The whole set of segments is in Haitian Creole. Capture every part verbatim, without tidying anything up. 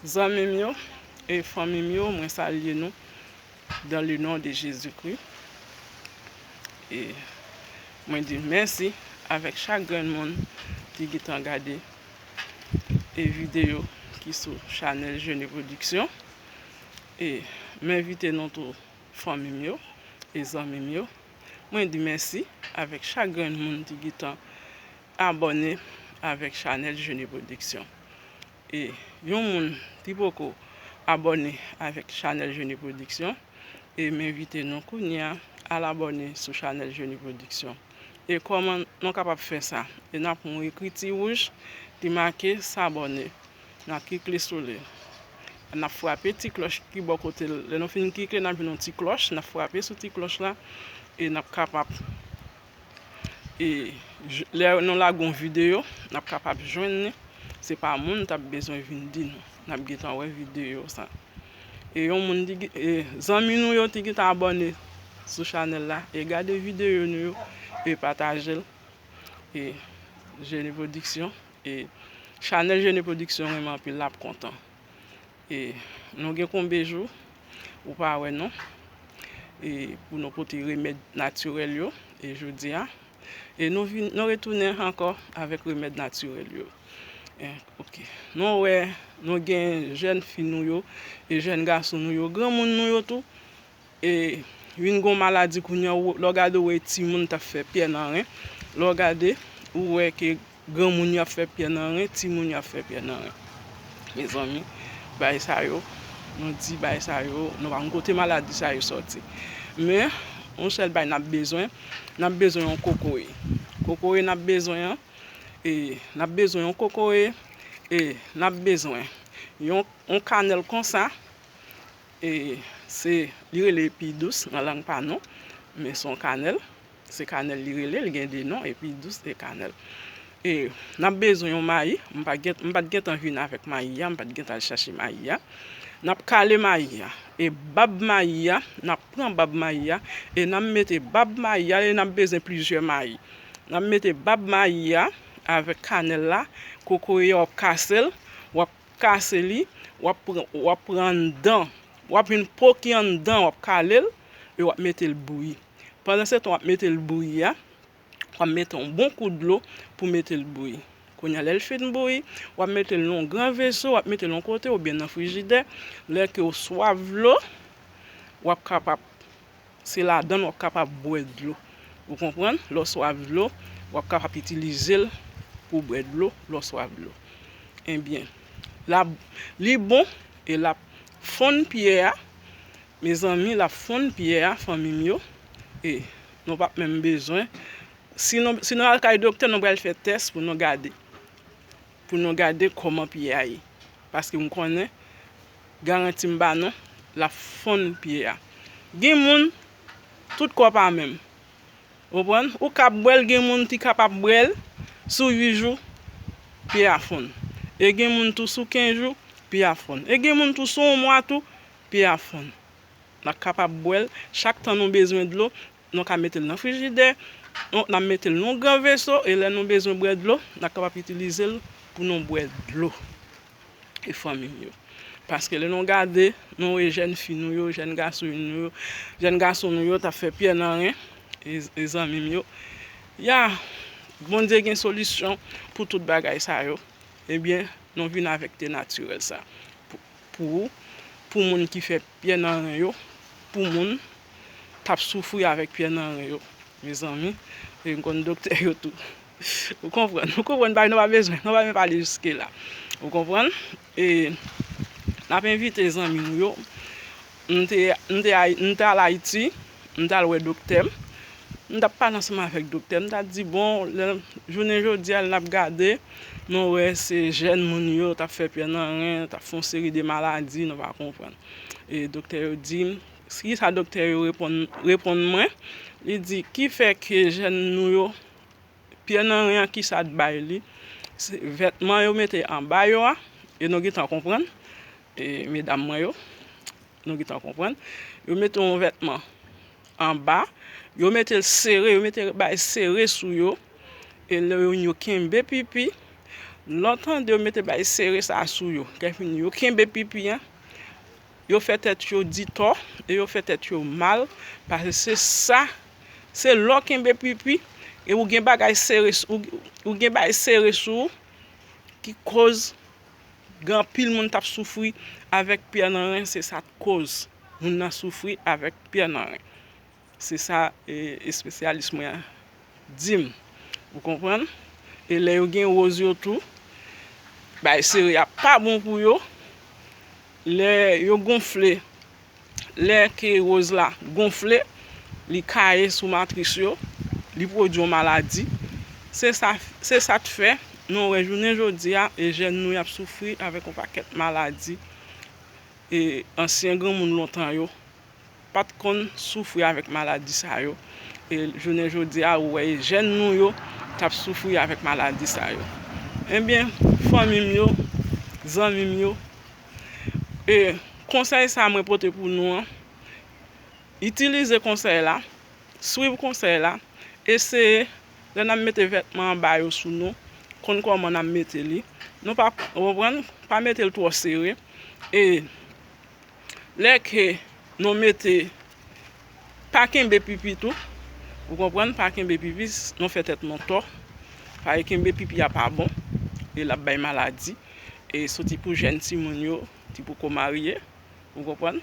Zanmi m yo e fanmi m yo, mwen salye nou dans le nom de Jésus-Christ. E mwen di mèsi avèk chak grenn moun ki gentan gade e videyo ki sou chanèl Jene Pwodiksyon. E m envite nou tou, fanmi m yo e zanmi m yo. Mwen di mèsi avèk chak grenn moun ki gentan abòne avèk chanèl Jene Pwodiksyon. E yon moun ki poko abòne avèk chanèl Jene Pwodiksyon, e m envite nou kounye a al abòne sou chanèl Jene Pwodiksyon. E kòman nou kapab fè sa? E n ap pran yon ekriti wouj ki make s'abonner. N ap klikle sou li. N ap frape ti klòch ki bò kote l. Lè nou fin klikle, n ap jwenn yon ti klòch. N ap frape sou ti klòch la. E n ap kapab, e, j- lè nou lage yon videyo, n ap kapab jwenn li. Se pa moun t ap bezwen vin di nou. N ap gentan wè videyo sa. E yon moun di, e, zanmi nou yo ki gentan abòne sou chanèl la, e gade videyo nou yo, e pataje l. E Jene Pwodiksyon, e chanèl Jene Pwodiksyon renmen anpil, l ap kontan. E nou gen konbe jou ou pa wè nou, e pou nou pote remèd natirèl yo, e jodi a, e nou vin, nou retounen ankò avèk remèd natirèl yo. E, ok. Nou wè, nou gen jèn fi nou yo, e jèn gason nou yo, granmoun nou yo tou, e vin gon maladi kounye a, ou- lè w gade ou wè timoun t ap fè pyè nan ren, lè w gade ou wè ke granmoun yo ap fè pyè nan ren, timoun yo ap fè pyè nan ren. Mezanmi, bagay sa yo, nou di bagay sa yo, nou pa konn kote maladi sa yo sòti. Men yon sèl bagay n ap bezwen, n ap bezwen yon kokoye. Kokoye n ap bezwen an, e n ap bezwen yon kokoye, e n ap bezwen yon, yon kanèl konsa, e se, li rele epi dous nan lang pa nou, men se yon kanèl. Se kanèl li rele, li gen de non, epi dous e kanèl. E n ap bezwen yon mayi, m pa t gen, m pa t gentan vin avèk mayi a, m pa t gentan al chache mayi a. N ap kale mayi a. E bab mayi a, n ap pran bab mayi a, e n ap mete bab mayi a, e n ap bezwen plizyè mayi. N ap mete bab mayi a avèk kanèl la, kokoye a w ap kase l, w ap kase li, w ap pran, w ap pran anndan, w ap jwenn po ki anndan, w ap kale l, e w ap mete l bouyi. Pandan se tan w ap mete l bouyi a, w ap mete yon bon kou dlo pou mete l bouyi. Kounye a, lè l fin bouyi, w ap mete l nan yon gran veso, w ap mete l yon kote oubyen nan frijidè. Lè ke w swaf dlo, w ap kapab, se ladan l w ap kapab bwè dlo. Ou konprann? Lè w swaf dlo, w ap kapab itilize l pou bwè dlo lè w swaf dlo. Ebyen, l ap, li bon e l ap fonn pyè a. Mezanmi, l ap fonn pyè a, fanmi m yo. E nou p ap menm bezwen. Si nou, si nou al kay doktè, nou pral fè tès pou nou gade. Pou nou gade kòman pyè a ye. Paske m konnen, garanti m ba nou, l ap fonn pyè a. Gen moun, tout kò pa menm. Ou konprann? Ou ka bwè l, gen moun ki kapab bwè l sou uit jou, pyè a fonn. E gen moun tou sou kenz jou, pyè a fonn. E gen moun tou sou yon mwa tou, pyè a fonn. N ap kapab bwè l chak tan nou bezwen dlo, nou ka mete l nan frijidè, nou, n ap mete l nan yon gran veso, e lè nou bezwen bwè dlo, n ap kapab itilize l pou nou bwè dlo. E fanmi m yo. Paske lè nou gade, nou wè jèn fi nou yo, jèn gason nou yo, jèn gason nou yo t ap fè pyè nan ren, e, e zanmi m yo. Ya, Bondye gen solisyon pou tout bagay sa yo. Ebyen, nou vin avèk te natirèl sa. Pou, pou, pou moun ki fè pyè nan ren yo, pou moun k ap soufri avèk pyè nan ren yo. Mezanmi, e m konn doktè yo tou. Ou konprann? Ou konprann, bagay nou pa bezwen, nou pa menm pale jiske la. Ou konprann? E n ap envite zanmi nou yo. M te, m te, Ay- m te al Ayiti, m t al wè doktè m. M t ap pale ansanm avèk doktè m, m t ap di, bon, lè, jounen jodi a, lè n ap gade, nou wè se jèn moun yo t ap fè pyè nan ren, t ap fè yon seri de maladi, nou pa konprann. E doktè yo di m, kisa doktè yo reponn, reponn mwen? Li di, ki fè ke jèn nou yo, pyè nan ren an, kisa t bay li? Se vètman yo mete anba yo a, e nou gentan konprann, e medam mwen yo, nou gentan konprann, yo mete yon vètman anba, yo mete l sere, yo mete bagay sere sou yo, e lè yo, yo kenbe pipi, Lè w tande yo mete bay sere sa sou yo, kè fini yo kenbe pipi an, yo fè tèt yo di tò e yo fè tèt yo mal, paske se sa, se lè w kenbe pipi e ou gen bagay sere, ou, ou gen bay sere sou ou ki koz gen anpil moun t ap soufri avèk pyè nan ren, se sa k koz moun nan soufri avèk pyè nan ren. Se sa e, espesyalis mwen an di m. Ou konprann? E lè yo gen woz yo tou, bay sere a pa bon pou yo. Lè yo gonfle, lè ke woz la gonfle, li kaye sou matris yo, li pwodui yon maladi. Se sa, se sa k fè nou wè jounen jodi a, e jèn nou y ap soufri avèk yon pakèt maladi. E ansyen granmoun lontan yo pa t konn soufri avèk maladi sa yo. E jounen jodi a, ou wè, e jèn nou yo k ap soufri avèk maladi sa yo. Ebyen, fanmi m yo, zanmi m yo, e konsèy sa mwen pote pou nou an, itilize konsèy la, swiv konsèy la, eseye, lè n ap mete vètman anba yo sou nou, konn kòman n ap mete li. Nou pa, ou konprann, pa mete l twò sere. E lè ke nou mete, pa kenbe pipi tou. Ou konprann, pa kenbe pipi, s-, nou fè tèt nou tò. Paske kenbe pipi a pa bon. E l ap bay maladi. E soti pou jèn timoun yo, ti poko marye. Ou konprann?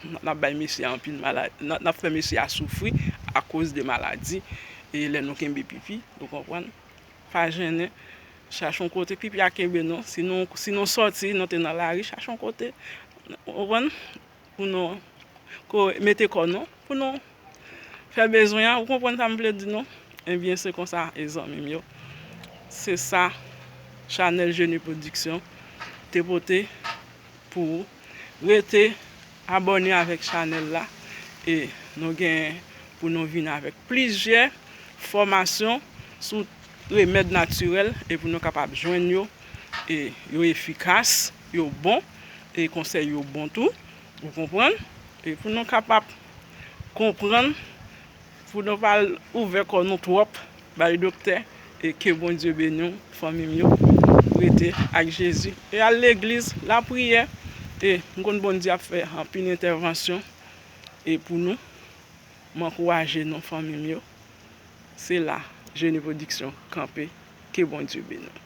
N ap bay mesye a anpil maladi. N ap, n ap fè mesye a soufri akoz de maladi. E lè nou kenbe pipi, ou konprann? Pa jennen. Chache yon kote pipi a kenbe nou. Si nou, si nou sòti, nou te nan lari, chache yon kote. Ou konprann? Pou nou ko-, mete kò nou, pou nou fè bezwen an. Ou konprann sa m vle di nou? Ebyen, se konsa, e zanmi m yo. Se sa, chanèl Jeni Pwodiksyon te pote pou ou. Rete abòne avèk chanèl la. E nou gen pou nou vin avèk plizyè fòmasyon sou remèd natirèl e pou nou kapab jwenn yo. E yo efikas, yo bon, e konsèy yo bon tou. Ou konprann? E pou nou kapab konprann, pou nou pa al ouvè kò nou twòp bay doktè, e ke Bondye beni w, fanmi m yo, rete ak Jezi. E al legliz, lapriyè, e m konn Bondye ap fè anpil entèvansyon, e pou nou, m ankouraje nou, fanmi m yo. Se la, Jeni Pwodiksyon kanpe, ke Bondye beni w.